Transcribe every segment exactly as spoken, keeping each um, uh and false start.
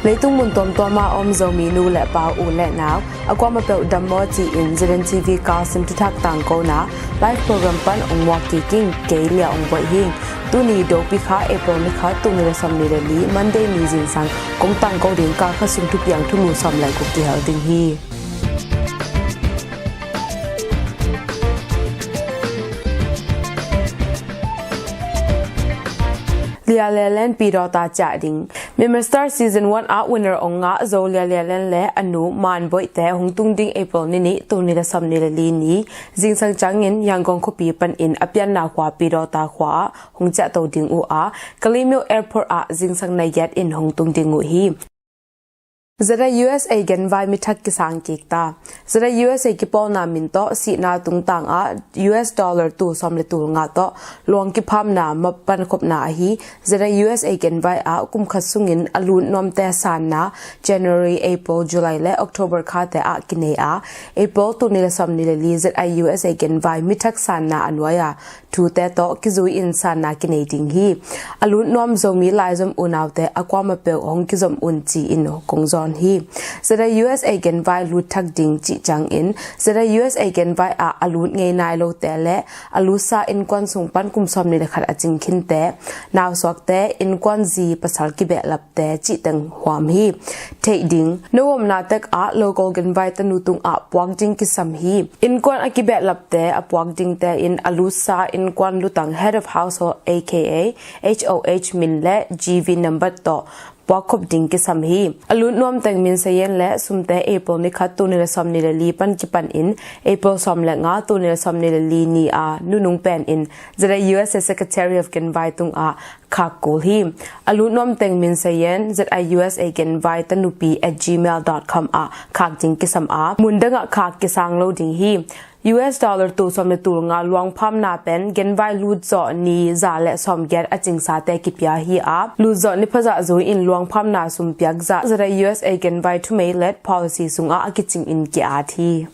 Leitung mun tuamtuam ah om Zomi nu le pa, u le nau, a kuamah peuh dam maw ci-in Z N T V Kasim thuthak tangkona live program pan ong muak kik ing. Kei Lia Ong Boih hi ing. Tuni Dopi kha, April ni khat, tul nih le sawmnih le li, Monday ni zingsang kong tangko ding. Kal khat sung thupiang thulu sawm le guk kihel ding hi. Lia Lia Land Pidawta ciah ding. Myanmar Star Season one ah winner ong ngah Zo Lia Lia Land le a nu Man Boih te hong tung ding April ni nih, tul nih le sawmnih le li ni zingsang ciangin Yangon khuapi panin a pianna khua Pidawta khua ah hong ciahto ding uh a, Kalaymyo Airport ah zingsang nai giat in hong tung ding uh hi. ZIUSA genvai mi thak kisang kik ta. ZIUSA kipawlna min tawh sihna tungtang ah U S dollar tul sawm le tul nga tawh luang kiphamna map pankhopna ahi ZIUSA genvai ah kum khat sungin a lut nuamte sanna January, April, July le October khate ah kinei a, April tul nih le sawmnih le li ZIUSA genvai mi thak sanna a nuai a thute tawh kizui-in sanna kinei ding hi. A lut nuam Zomi laizom unaute a kuamah peuh hong kizom un ci-in kong zawn hi. ZIUSA genvai lut thak ding cih ciangin ZIUSA genvai ah a lut ngei nai lote le a lutsa innkuan sung pan kum sawmnih le khat a cing khinte, nausuakte, innkuan zi pasal kibehlap te cih teng huam hi. Theih ding: no omna tek ah local genvai tanu tungah puak ding kisam hi. Innkuan a kibehlapte a puak dingte in a lutsa innkuan lutang, head of household, A K A H O H min le G V number tawh puak khop ding kisam hi. A lut nuam teng min sayen le sumte April ni khat, tul nih le sawmnih le li pan kipanin April sawm le nga, tul nih le sawmnih le li ni a nunung penin ZIUSA Secretary of Genvai tungah khak kul hi. A lut nuam teng min sayen ZIUSA genvai tanupi at gmail dot com ah khak ding kisam a, mun dangah khak kisang lo ding hi. U S dollar tul sawm le tul nga luangphamna pen genvai lut zawh ni za le sawmgiat a cingsate kipia hi a, lut zawh ni phazah zui-in luangphamna sum piak zah ZIUSA genvai thumei let policy sungah a kicingin ki-at hi.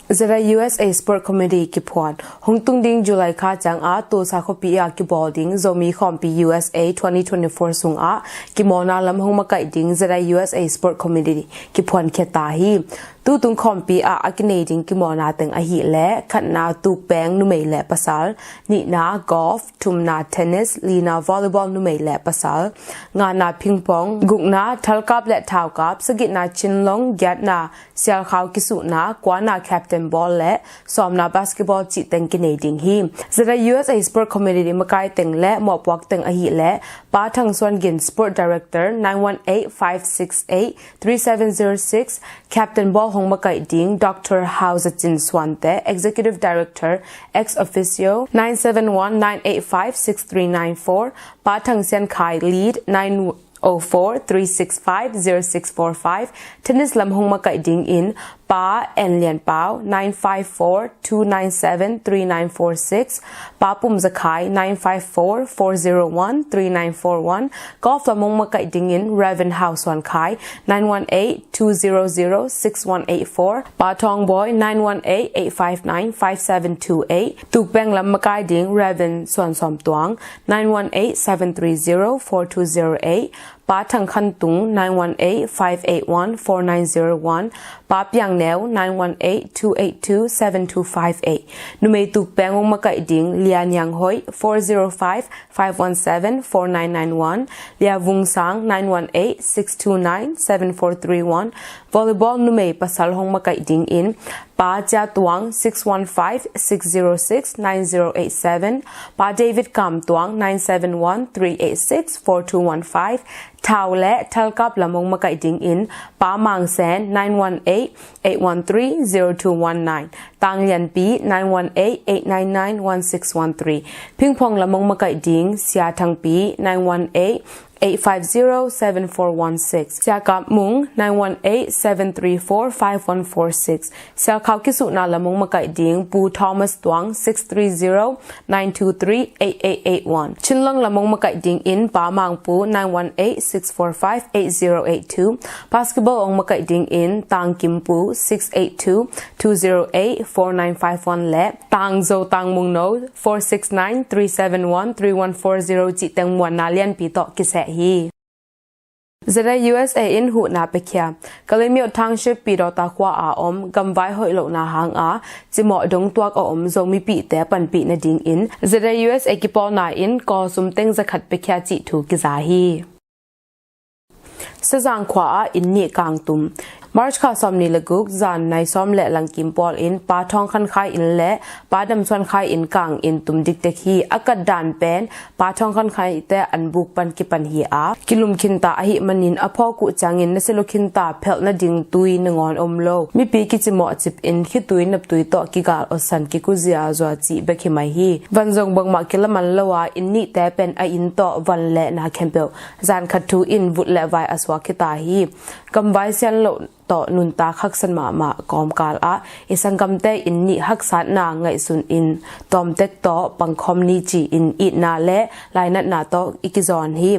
ZIUSA Sport Committee kiphuan. Hong tung ding July kha ciangah Tulsa khuapi ah kibawl ding Zomi Khawmpi U S A twenty twenty-four sungah kimawlna lam hong makaih ding ZIUSA Sport Committee kiphuan khia ta hi. Tutung khawmpi ah a kinei ding kimawlna teng ahih leh: khatna, tukpeng numei le pasal; nihna, golf; thumna, tennis; lina, volleyball numei le pasal; ngana, pingpong; gukna, thalkap le thaukap; sagihna, chinlong; giatna, sialkhau kisuhna; kuana, captain ball le sawmna, basketball cih teng kinei ding hi. ZIUSA Sport Committee makai teng le mawhpuak teng ahih leh: Pa Thang Suan Gin, Sport Director, nine one eight, five six eight, three seven zero six. Captain ball hong makaih ding Doctor Hau Za Cin Suante, Executive Director, ex officio, nine seven one, nine eight five, six three nine four. Pa Thang Sian Khai, Lead, nine oh four, three six five, zero six four five. Tennis lam hong makaih dingin Pa En Lian Pau, nine five four, two nine seven, three nine four six. Pa Pum Za Khai, nine five four, four zero one, three nine four one. Golf lam hong makaih dingin Reverend Hau Suan Khai, nine one eight, two zero zero, six one eight four. Pa Thawng Bawi, nine one eight, eight five nine, five seven two eight. Tukpeng lam makai ding Reverend Suan Sawm Tuang, nine one eight, seven three zero, four two zero eight. Pa Thang Khan Tung, nine one eight, five eight one, four nine zero one. Pa Piang Neu, nine one eight, two eight two, seven two five eight. Numei tukpeng hong makaih ding Lia Niang Hoih, four zero five, five one seven, four nine nine one. Lia Vung Sang, nine one eight, six two nine, seven four three one. Volleyball numei pasal hong makaih dingin Pa Cia Tuang, six one five, six zero six, nine zero eight seven. Pa David Kam Tuang, nine seven one, three eight six, four two one five. Thau le thalkap lam hong makaih dingin Pa Mang Sen, nine one eight, eight one three, zero two one nine. Tang Lian Pi, nine one eight, eight nine nine, one six one three. Pingpong lam hong makaih ding Sia Thang Pi, nine one eight, eight five zero, seven four one six. Sia Kap Mung, nine one eight, seven three four, five one four six. Sialkhau kisuhna lam hong makaih ding Pu Thomas Tuang, six three zero, nine two three, eight eight eight one. Chinlong lam hong makaih dingin Pa Mang Pu, nine one eight, six four five, eight zero eight two. Basketball hong makaih dingin Tang Kim Pu, six eight two, two zero eight, four nine five one le Tang Zo Tang Mung No, four six nine, three seven one, three one four zero cih teng muanna lianpi tawh kiseh hi. ZAUSA in huhna piakhia. Kalaymyo Township Pidawta khua a om gamvai hoih lohna hanga cimawh dongtuak a om Zomipihte panpih nadingin ZAUSA kipawlna in kawsum teng zakhat piakhia cih thu kiza hi. Sazang khua ah inn nih kangtum. March kha sawmnih le guk zan nai sawm le langkim pawl in Pa Thawng Khan Khai inn le Pa Dam Suan Khai inn kang in tum dikdek hi. A kat dan pen Pa Thawng Khan Khai te an buk pan kipan hi a, kilum khinta ahih manin a phawk uh ciangin na silo khinta phelh nading tui nangawn om lo. Mipi kicimawh cip in khitui naptui tawh kigal awsan kikuzia zua cih bek hi mai hi. Van zong bangmah kilaman lo a, inn nihte pen a inn tawh van le na khempeuh zan khat thu in vut le vai a suak khita hi. Gamvai sian loh tawh nuntak haksan mahmah kawmkal ah i sanggamte inn nih haksatna ngaihsun in tawmtek tawh pangkhawm ni ci-in itna le lainatna tawh i kizawn hi.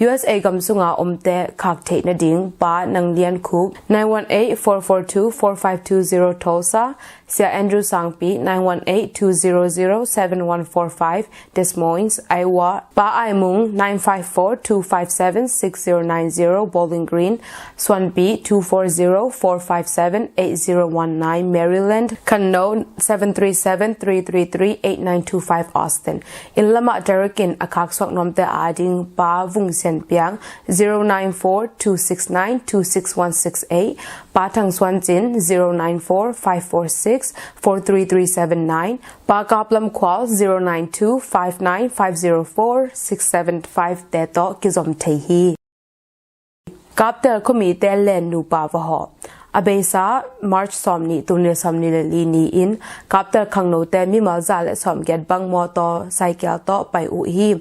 USA gam sunga omte khak theih nading Pa Nang Lian Khuk, nine one eight, four four two, four five two zero, Tulsa, Sia Andrew Sangpi, nine one eight, two zero zero, seven one four five, Des Moines, Iowa, Pa Ai Mung, nine five four, two five seven, six zero nine zero, Bowling Green, Suan Pi, two four zero, four five seven, eight zero one nine, Maryland, Khan No, seven three seven, three three three, eight nine two five, Austin. Inn lamah Derek in a khaksuak nuamte ading Pa Vung Sian Piang, zero nine four, two six nine, two six one six eight, Pa Thang Suan Cin, zero nine four, five four six, four three three seven nine, Pa Kap Lam Khual, zero nine two, five nine five zero four, six seven five te tawh kizom thei hi. Kaptel khuamite len nupa va hawh. A beisa March sawmnih, tul nih le sawmnih le li ni-in Kaptel khangnote mimal za le sawmgiat bang mawtaw, cycle tawh pai uh hi.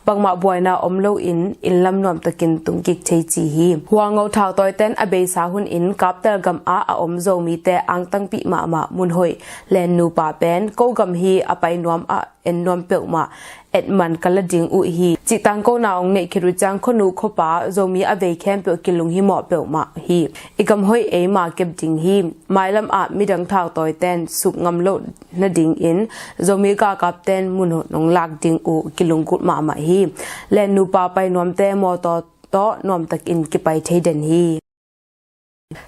Bangmah buaina om loin inn lam nuamtakin tung kik thei ci hi. Huango thautawite'n a beisa hunin Kaptel gam ah a om Zomite angtangpih mahmah munhoih len nupa pen ko gam hi, a pai nuam ah en nuam peuhmah et man ka la ding uh hi. Cihtang kona hong neih khit uh ciang khuanu khuapa Zomi a vei khempeuh kilung himawh peuhmah hi. I gam hoih eima kep ding hi. Mailam ah midang thautawite'n suk ngam loh nadingin Zomi galkapte'n mun hong lak ding uh kilunggulh mahmah hi. Len nupa pai nuamte mawtaw tawh nuamtakin kipai thei den hi.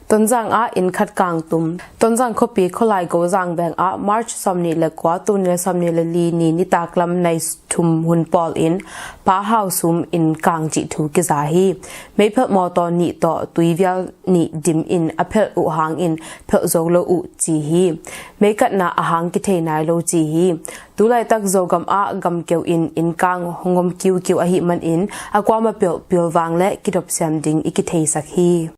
Tonzang ah inn khat kangtum. Tonzang khuapi Khawlai Gozang Veng ah March sawmnih le kua, tul nih le sawmnih le li ni nitak lam nai thum hun pawl in Pa Hau Sum inn kang cih thu kiza hi. Meiphelh mawtaw nih tawh tuivial nih dim in a phelh uh hangin phelh zo lo uh ci hi. Meikatna a hang kithei nai lo ci hi. Tulaitak Zogam ah gamkeu in inn kang hong om kiukiu ahih manin a kuama peuh pilvang le kidopsiam ding i kitheisak hi.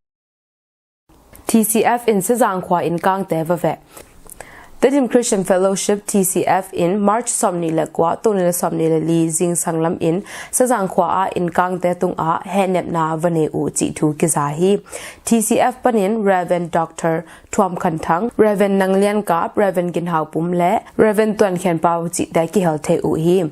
TCF in Sazang khua inn kangte va veh. Tedim Christian Fellowship, TCF in March sawmnih le kua, tul nih le sawmnih le li zingsang lam in Sazang khua ah inn kangte tungah hehnepna va nei uh cih thu kiza hi. TCF panin Rev. Dr. Thuam Khan Thang, Rev. Nang Lian Kap, Rev. Gin Hau Pum le Rev. Tuan Khen Pau cihte kihel thei uh hi.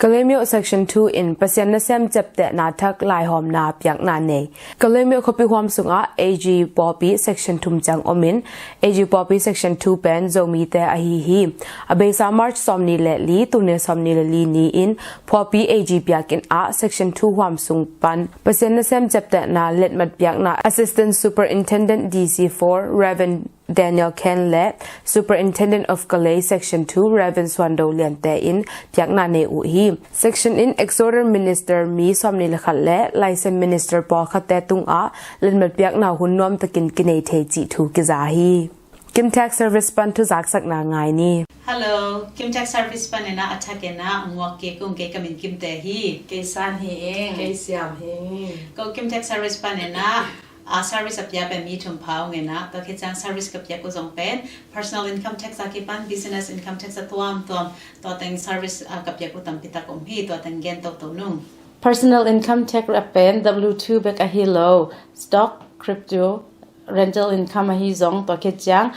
Kalaymyo Section two in Pasian nasem ciaptehna thak laihawmna piakna nei. Kalaymyo khuapi huam sungah AG pawlpi Section thum ciang om in, AG pawlpi Section two pen Zomite ahi hi. A beisa March sawmnih le li, tul nih le sawmnih le li ni-in pawlpi AG biakinn ah Section two huam sung pan Pasian nasem ciaptehna letmat piakna Assistant Superintendent, DC four, Rev. Daniel Khen le Superintendent of Kalay Section two, Rev. Suan Do Lian te in piakna nei uh hi. Section in Exhorter Minister mi sawmnih le khat le License Minister pawlkhatte tungah letmat piakna hun nuamtakin kinei thei cih thu kiza hi. Kimtech Service pan thuzaksakna ngai ni. Hello, Kimtech Service pan ena a thak ena nguak kei kung, kei ka min Kimte hi. Kei San hi ing. Kei Siam hi ing. Ko Kimtech Service pan ena a service a pia pen mi thum pha ung ena, tua khit ciang service ka piak uh zong pen personal income tax a kipan business income tax a tuamtuam, tua teng service a ka piak uh tampi tak om hi, tua teng gen toto nung. Personal income tax a pen W two bek ahi lo, stock, crypto, rental income ahi zong, tua khit ciang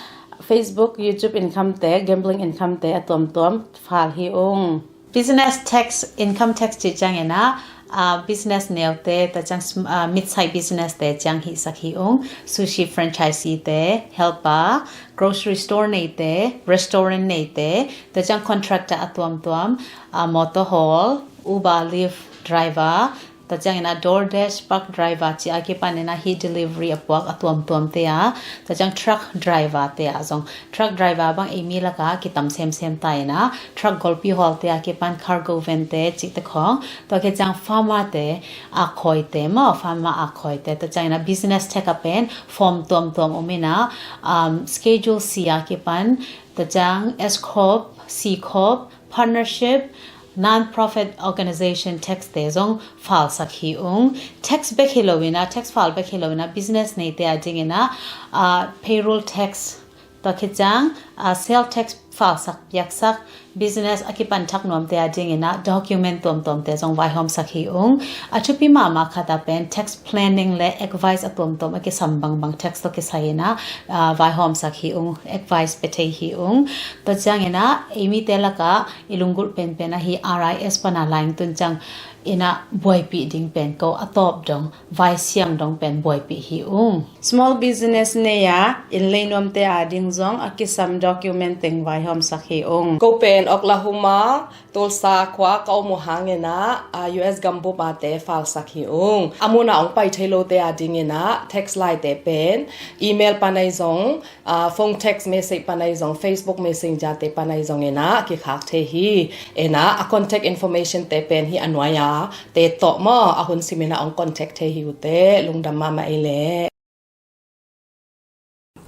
Facebook, YouTube income te, gambling income te a tuamtuam phal hi ung. Business tax, income tax cih ciang ena, ah, business neute, tua ciang sm-, ah, mid-size business te ciang hihsak hi ung. Sushi franchisee te, helper, grocery store neite, restaurant neite, tua ciang contractor a tuamtuam, ah, motor haul, Uber, Lyft driver, Tua ciangin ah DoorDash, Pug Driver ci a kipan in ah hih delivery a puak a tuamtuam te a, tua ciang truck driver te a zong, truck driver bang ei mi lak ah kitam semsem ta in ah, truck golpi hawl te a kipan cargo van te cih te khawng, tua khit ciang farmer te, a khawi te maw, farmer a khawi te, tua ciangin ah business tech a pen form tuamtuam om in ah, um, Schedule C a kipan, tua ciang S Corp, C Corp, partnership, non-profit organization tax te zong filsak hi ung. Tax bek hi lo in ah, tax file bek hi lo in ah, business nei te a ding in ah, ah, payroll tax, tua khit ciang, ah, sale tax filsak piaksak, business a kipan thak nuam te a ding in ah, document tuamtuam te zong vaihawmsak hi ung. A thupi mahmah khat a pen tax planning le advice a tuamtuam a kisam bangbang tax tawh kisai in ah, ah, vaihawmsak hi ung, advice pia thei hi ung. Tua ciangin ah, ei mi te lak ah i lunggulh penpen ahi R I S pan a laing tun ciang in ah buaipih ding pen ko a tawp dong, vaisiang dong pen buaipih hi ung. Small business nei a inn lei nuam te a ding zong a kisam document teng vaihawmsak hi ung. Ko pen Oklahoma, Tulsa khua ka om uh hangin ah, ah, U S gambup a te filsak hi ung. A mun a hong pai thei lo te a ding in ah, tax lai te pen email pan ahi zong, ah, phone text message pan ahi zong, Facebook Messenger te pan ahi zong in ah kikhak thei hi. In ah, a contact information te pen hih a nuai a te tawh maw, a hun sim in ah hong contact thei hi uh teh, lungdam mahmah ei leh.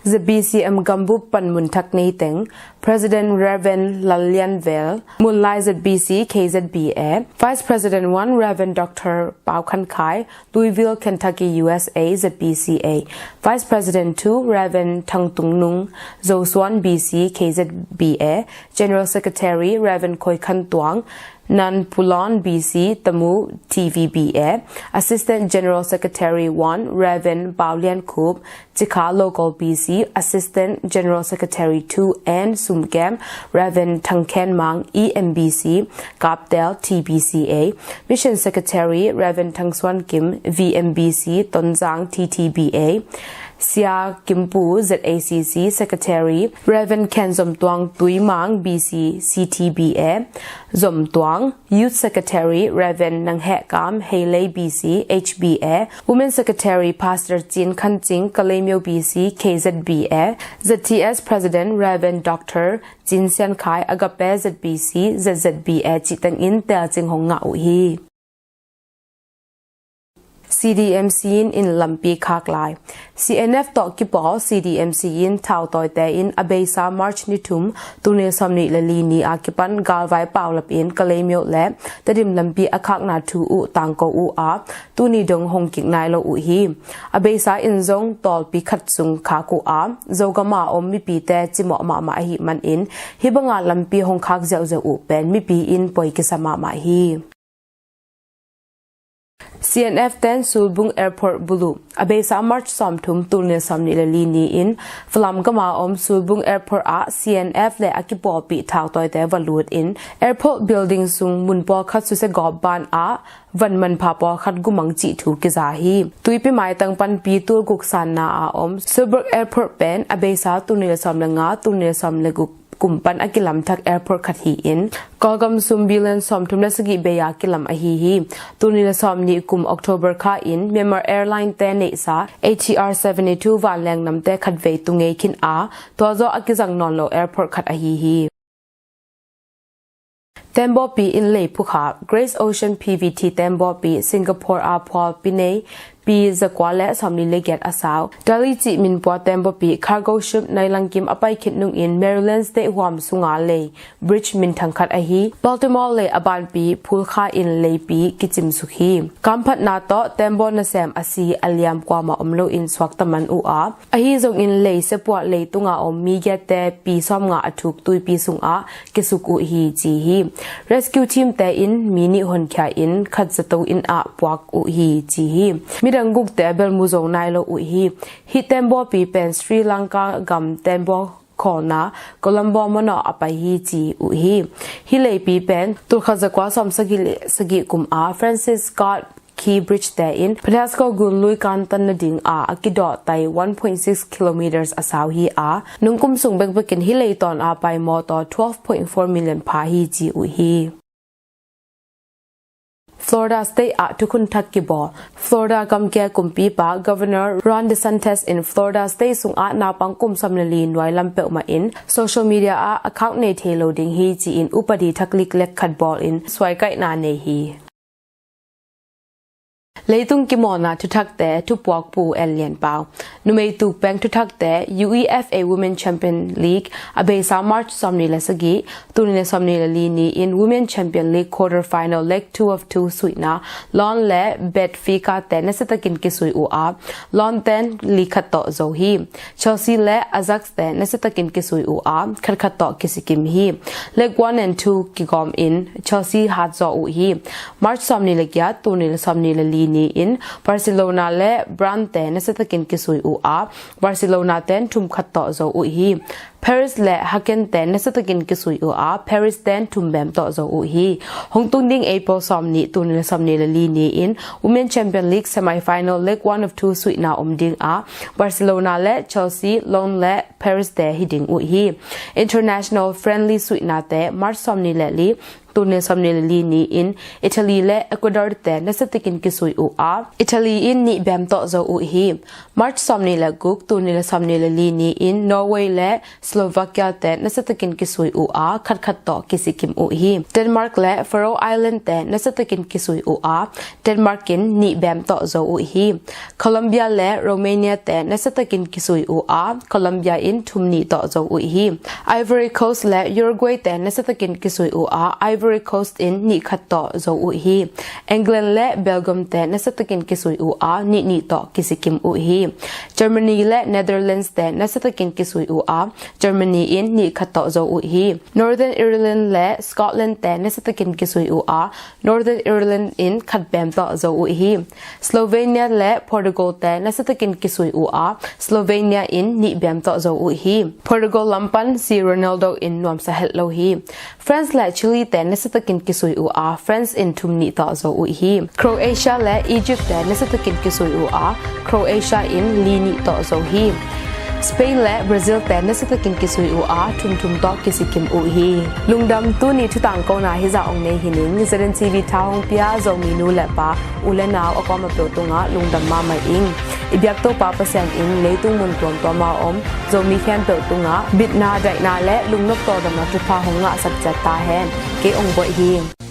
Z B C M gambup panmun thak nei teng, President Reverend Lal Lian Vel, Munlai Z B C K Z B A, Vice President one Reverend Doctor Pau Khan Khai, Louisville, Kentucky, U S A, Z B C A, Vice President two Reverend Thang Tung Nung, Zosuan, B C, K Z B A, General Secretary Reverend Khoi Khan Tuang, Nan Pulon, B C, Tamu, T V B A, Assistant General Secretary one Reverend Pau Lian Khup, Cikha Local B C, Assistant General Secretary two N Sum Kem, Reverend Thang Khen Mang, E M B C, Kaptel, T B C A, Mission Secretary Reverend Thang Suan Kim, V M B C, Tonzang, T T B A, Sia Kimpu, Z A C C, Secretary Reverend Khen Zom Tuang, Tui Mang, B C, C T B A, Zom Tuang, Youth Secretary Reverend Nang Heh Kam, Heilei, B C, H B A, Women Secretary Pastor Cin Khan Cing, Kalaymyo, B C, K Z B A, Z T S President Reverend Doctor Cin Sian Khai, Agape, Z B C, Z Z B A cih teng in telcing hong ngah uh hi. C D M C in inn lampi khak lai. C N F tawh kipawl C D M C in thautawite in a beisa March ni thum, tul nih sawmnih le li ni a kipan galvai paulap in Kalaymyo le Tedim lampi a khakna thu uh tangko uh a, tuni dong hong kik nai lo uh hi. A beisa in zong tawlpi khat sung khak uh a, Zogam a om mipite cimawh mahmah ahih manin hih banga lampi hong khak ziauziau uh pen mipi in poi kisa mahmah hi. C N F ten Sulbung Airport buluh. A beisa March sawmthum, tul nih sawmnih le li ni in Falam gam a om Sulbung Airport ah C N F le a kipawlpih thautawite va lut in airport building sung mun pawlkhat susia gawp ban ah van manpha pawlkhat gumang cih thu kiza hi. Tuipi maitang panpi tul guk sanna a om Sulbung Airport pen a beisa tul nih le sawm le nga, tul nih le sawm le guk kum pan a kilamthak airport khat hi in, Kawlgam sum billion sawmthum le sagih bei a kilam ahi hi. Tul nih le sawmnih kum October kha in Myanmar Airline te neihsa A T R seventy two vanleng namte khatvei tu ngei khin a, tua zawh a kizang nawn lo airport khat ahi hi. Tembawpi in lei phukha. Grace Ocean P V T tembawpi Singapore a phualpi nei pi zakua le sawmli le giat a sau Dali cih minpua tembawpi cargo ship nailangkim a pai khit nungin Maryland State huam sunga lei bridge minthang khat ahi Baltimore lei a banpi phulkha in leipi kicimsuk hi. Kamphatna tawh tembaw nasem a si a liam kuamah om loin suakta man uh a, ahi zongin lei siapuah leitunga om mi giatte pi sawmnga a thuk tuipi sungah kisuk uh hi ci hi. Rescue team te in mi nih honkhia in khat zato inn ah puak uh hi ci hi. Midang gukte bel mu zo nai lo uh hi. Hih tembawpi pen Sri Lanka gam tembaw khawlna Colombo manawh a pai hi ci uh hi. Hih leipi pen tulkhat zakua sawmsagih le sagih kum a Francis Scott Key Bridge te in Patapsco gun lui kantan nading a a kidawhtai one point six kilometers a sau hi a, nungkum sung bekbekin hih leitawn a pai mawtaw twelve point four million pha hi ci uh hi. Florida State ah thukhun thak kibawl. Florida gamkia kumpipa Governor Ron DeSantis in Florida State sungah naupang kum sawm le li nuai lam peuhmah in social media ah account nei thei lo ding hi ci-in upadi thaklik lek khat bawl in suaikaihna nei hi. Leitung kimawlna thuthakte thupuakpu En Lian Pau. Numei tukpeng thuthakte UEFA Women Champion League a beisa March sawmni le sagih, tul nih le sawmni le li ni-in Women Champion League quarter final leg two of two suihna Lyon le Benfica te nasiatakin kisui uh a, Lyon ten li khat tawh zo hi. Chelsea le Ajax te nasiatakin kisui uh a, khat khat tawh kisikim hi. Leg one and two kigawm in Chelsea hat zaw uh hi. March sawmni le giat, tul nih le sawmni le li ni-in Barcelona le Brugge te nasiatakin kisui uh a, Barcelona ten thum khat tawh zo uh hi. Paris le Haken te nasiatakin kisui uh a, Paris ten thum bem tawh zo uh hi. Hong tung ding April sawmnih, tul nih le sawmni le li ni-in Women Champion League semi final leg one of two suihna om ding a, Barcelona le Chelsea, Lyon le Paris te hi ding uh hi. International friendly suihnate March sawmni le li, tul nih le sawmni le li ni-in Italy le Ecuador te nasiatakin kisui uh a, Italy in nih bem tawh zo uh hi. March sawmni le guk, tul nih le sawmni le li ni-in Norway le Slovakia te nasiatakin kisui uh a, khat khat tawh kisikim uh hi. Denmark le Faroe Island te nasiatakin kisui uh a, Denmark in nih bem tawh zo uh hi. Colombia le Romania te nasiatakin kisui uh a, Colombia in thum nih tawh zo uh hi. Ivory Coast le Uruguay te nasiatakin kisui uh a, Ivory Coast in nih khat tawh zo uh hi. England le Belgium te nasiatakin kisui uh a, nih nih tawh kisikim uh hi. Germany le Netherlands te nasiatakin kisui uh a, Germany in nih khat tawh zo uh hi. Northern Ireland le Scotland te nasiatakin kisui uh a, Northern Ireland in khat bem tawh zo uh hi. Slovenia le Portugal te nasiatakin kisui uh a, Slovenia in nih bem tawh zo uh hi. Portugal lam pan C Ronaldo in nuamsa het lo hi. France le Chile te nasiatakin kisui uh a, France in thum nih tawh zo uh hi. Croatia le Egypt te nasiatakin kisui uh a, Croatia in li nih tawh zo hi. Spain le Brazil te nasiatakin kisui uh a, thum thum tawh kisikim uh hi. Lungdam, tuni thutangkona hizah ong nei hi ning. Zeden T V tha hong pia Zomi nu le pa, u le nau a kawm a peuh tungah lungdam mahmah ing. I biak Topa Pasian in leitung mun tuamtuam a om Zomi khempeuh tungah bitna, daihna le lungnop tawldamna thupha hong ngahsak ciat ta hen. Kei ong buaih hi.